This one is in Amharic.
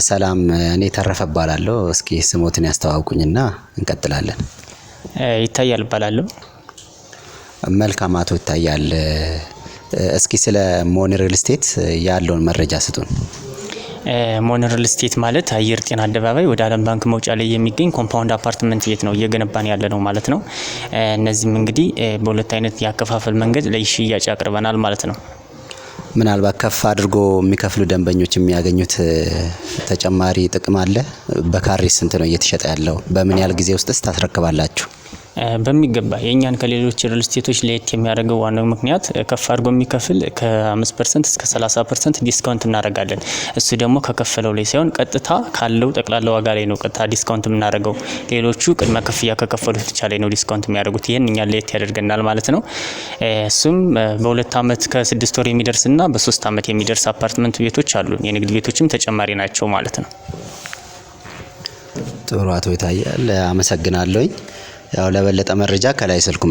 ሰላም፣ እኔ ተረፈ እባላለሁ። እስኪ ስሞትን ያስተዋውቁኝና እንቀጥላለን። ይታያል እባላለሁ። መልካም አቶ ይታያል፣ እስኪ ስለ ሞን ሪል ስቴት ያለውን መረጃ ስጡን። ሞን ሪል ስቴት ማለት አየር ጤና አደባባይ ወደ ዓለም ባንክ መውጫ ላይ የሚገኝ compound አፓርትመንት ቤት ነው እየገነባን ያለ ነው ማለት ነው። እነዚህም እንግዲህ በሁለት አይነት የአከፋፈል መንገድ ለሽያጭ አቅርበናል ማለት ነው። ምናልባት ከፍ አድርጎ የሚከፍሉ ደንበኞች የሚያገኙት ተጨማሪ ጥቅም አለ? በካሬ ስንት ነው እየተሸጠ ያለው? በምን ያህል ጊዜ ውስጥስ ታስረክባላችሁ? በሚገባ የእኛን ከሌሎች ሪል ስቴቶች ለየት የሚያደርገው ዋናው ምክንያት ከፍ አድርጎ የሚከፍል ከ5% እስከ 30% discount እናደርጋለን። እሱ ደግሞ ከከፈለው ላይ ሳይሆን ቀጥታ ካለው ጠቅላላ ዋጋ ላይ ነው ቀጥታ discount የምናደርገው። ሌሎቹ ቅድመ ክፍያ ከከፈሉት ብቻ ላይ ነው discount የሚያደርጉት። ይህን እኛን ለየት ያደርገናል ማለት ነው። እሱም በ2 አመት ከ6 ወር የሚደርስና በ3 አመት የሚደርስ አፓርትመንት ቤቶች አሉ። የንግድ ቤቶችም ተጨማሪ ናቸው ማለት ነው። ጥሩ አቶ ይታያል፣ አመሰግናለሁኝ። ያው ለበለጠ መረጃ ከላይ ስልኩን